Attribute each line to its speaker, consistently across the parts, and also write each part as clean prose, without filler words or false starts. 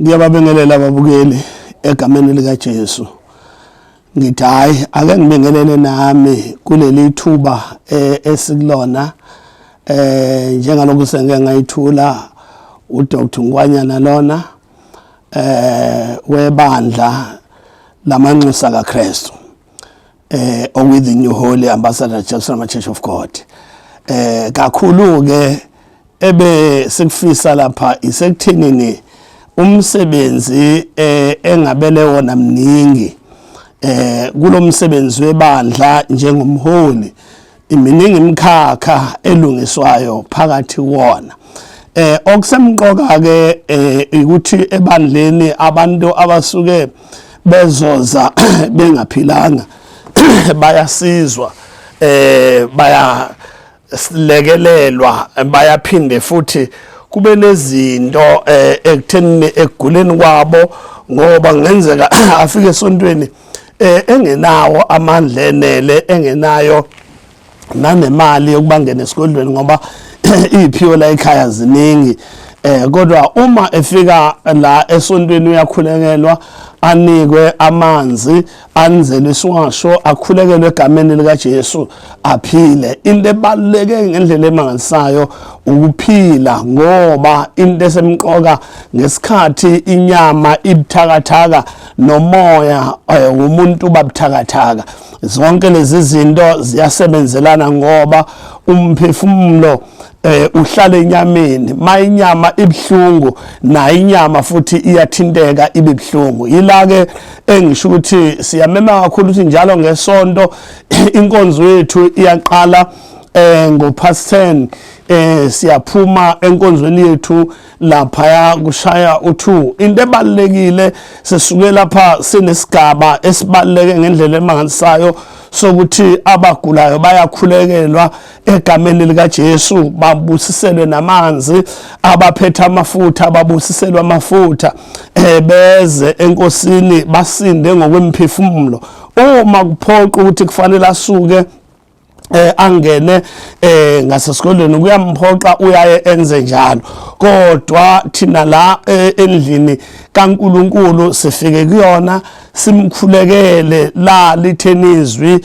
Speaker 1: Ngiyababingelela ababukeli egameni likaJesu. Ngithi hayi ake ngibingelele nami kuleli thuba esikulona njengalokhu sengike ngayithula uDr Nkwanyana lona webandla lamanxusa kaKristu okuyi the New Holy Ambassador Jerusalem Church of God. Kakhulu ke ebe sikufisa lapha isekuthenini umsebenzi engabele wona mningi kulomsebenzi webandla njengomholi, iminingi imikhakha elungiswayo phakathi wona. Okusemqoka ke ukuthi ebandleni abantu abasuke bezoza bengaphilanga bayasizwa, baya silekelelwa, bayaphinde futhi kube nezinto ekutheni ekuguleni kwabo, ngoba kungenzeka afike esontweni engenawo amandla enele, engenayo nanemali yokubangena esigodlweni, ngoba iy'phiwo la ekhaya ziningi, kodwa uma efika la esontweni uyakhulekelwa, anikwe amanzi, anzelwe isiwasho, akhulekelwe egameni likaJesu, aphile. Into ebaluleke ngendlela emangalisayo ukuphila, ngoba into esemqoka ngesikhathi inyama ibuthakathaka nomoya womuntu babuthakathaka, zonke lezi zinto ziyasebenzelana, ngoba umphefumulo uhlala enyameni. Ma inyama ibhlungu, nayo inyama futhi iyathinteka ibe ibhlungu. Yila ke engisho ukuthi siyamema kakhulu ukuthi njalo ngesonto inkonzo yethu iyaqala ngo past 10, siyaphuma enkonzweni yethu laphaya kushaya u2. Into ebalekile, sisuke lapha sinesigaba esibaleke ngendlela emangalisayo sokuthi abagulayo bayakhulekelwa egameni likaJesu, babusiselwe namanzi, abaphethe amafutha babusiselwe amafutha, beze enkosini basinde ngokwemphefumulo. Uma kuphoqa ukuthi kufanele asuke angene ngasesikolweni, kuyamphoqa, uyaye enze njalo. Kodwa thina la endlini kaNkuluNkulu sifike kuyona simkhulekele la lithenizwi.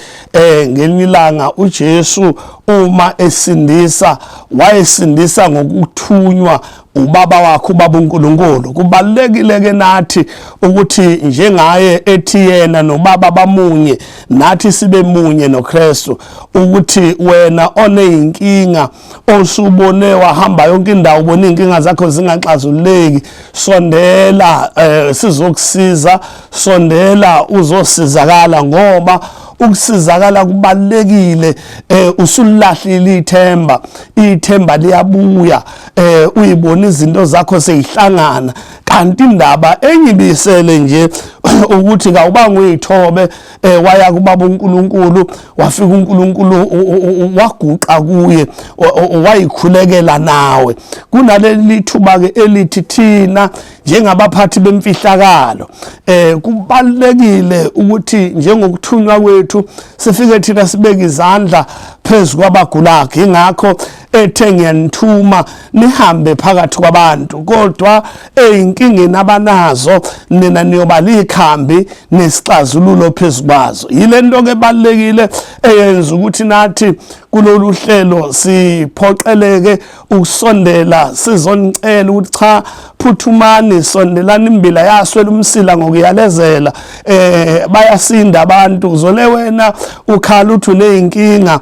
Speaker 1: Ngelinye ilanga uJesu uma esindisa, wayesindisa ngokuthunywa ubaba wakhe, ubaba uNkulunkulu. Kubalekile ke nathi ukuthi njengaye ethi yena nobaba bamunye, nathi sibe munye noKristu, ukuthi wena oneyinkinga osubone wahamba yonke indawo ubona inkinga zakho zingaxazululeki, sondela, sizokusiza, sondela uzosizakala, ngoba ukusizakala kubalekile. Usulahlile ithemba, ithemba liyabuya, uyibona izinto zakho seyihlangana. Kanti indaba engibisele nje ukuthi kawubanga uyithobe, waya kubaba uNkulunkulu, wafika uNkulunkulu waguqa kuye, wayikhulekela nawe. Kunaleli thuba ke elithi thina njengabaphathi bemfihlakalo kubalekile ukuthi njengokuthunywa kwethu sifike thina sibeke izandla phezulu kwabagulakhe. Ingakho ethe ngiyanithuma nihambe phakathi kwabantu, kodwa eyinkingeni abanazo nina niyoba likhambi nesixazululo phezu kwazo. Yile nto ke ebalulekile eyenza ukuthi nathi kulolu hlelo siphoqeleke ukusondela sizonicela ukuthi cha, phuthumani, sondelani, imbila yaswela umsila ngokuyalezela. Bayasinda abantu. Uzole wena ukhala uthi uneyinkinga,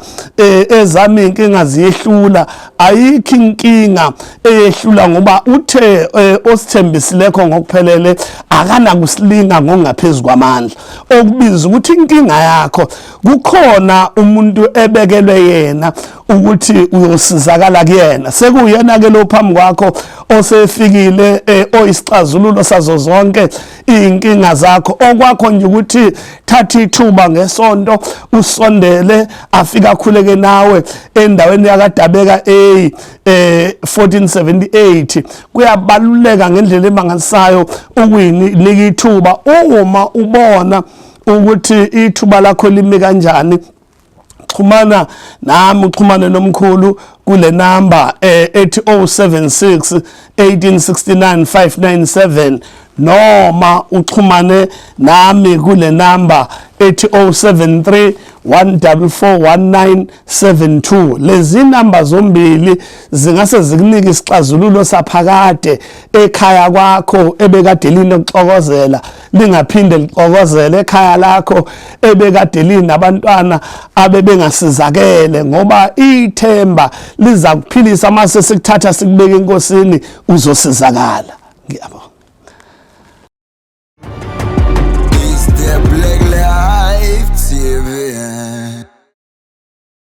Speaker 1: ezami inkinga ziyehlula. Ayikho inkinga eyehlula, ngoba uthe osithembisilekho ngokuphelele akanakusilinga ngokungaphezulu kwamandla, okubiza ukuthi inkinga yakho kukhona umuntu ebekelwe yena ukuthi uyosizakala kuyena. Sekuyena ke lo phambi kwakho osefikile, oyisixazululo sazo zonke iy'nkinga zakho. Okwakho nje ukuthi thatha ithuba ngesonto usondele, afike akhuleke nawe endaweni yakadabeka A 1478. Kuyabaluleka ngendlela emangalisayo ukuyinika ithuba uma ubona ukuthi ithuba lakho limi kanjani. Xhumana nami, uxhumane nomkhulu kule namba ethi 076 1869 597, noma uxhumane nami kule namba ethi 073 144 1972. Lezi namba zombili zingase zikunike isixazululo saphakade ekhaya kwakho ebekade linokuxokozela lingaphinde lixokozele, ekhaya lakho ebekade linabantwana abebengasizakele, ngoba ithemba liza kuphilisa. Mase sikuthatha sikubeka enkosini, uzosizakala. Ngiyabonga.
Speaker 2: It's the Black Life TV.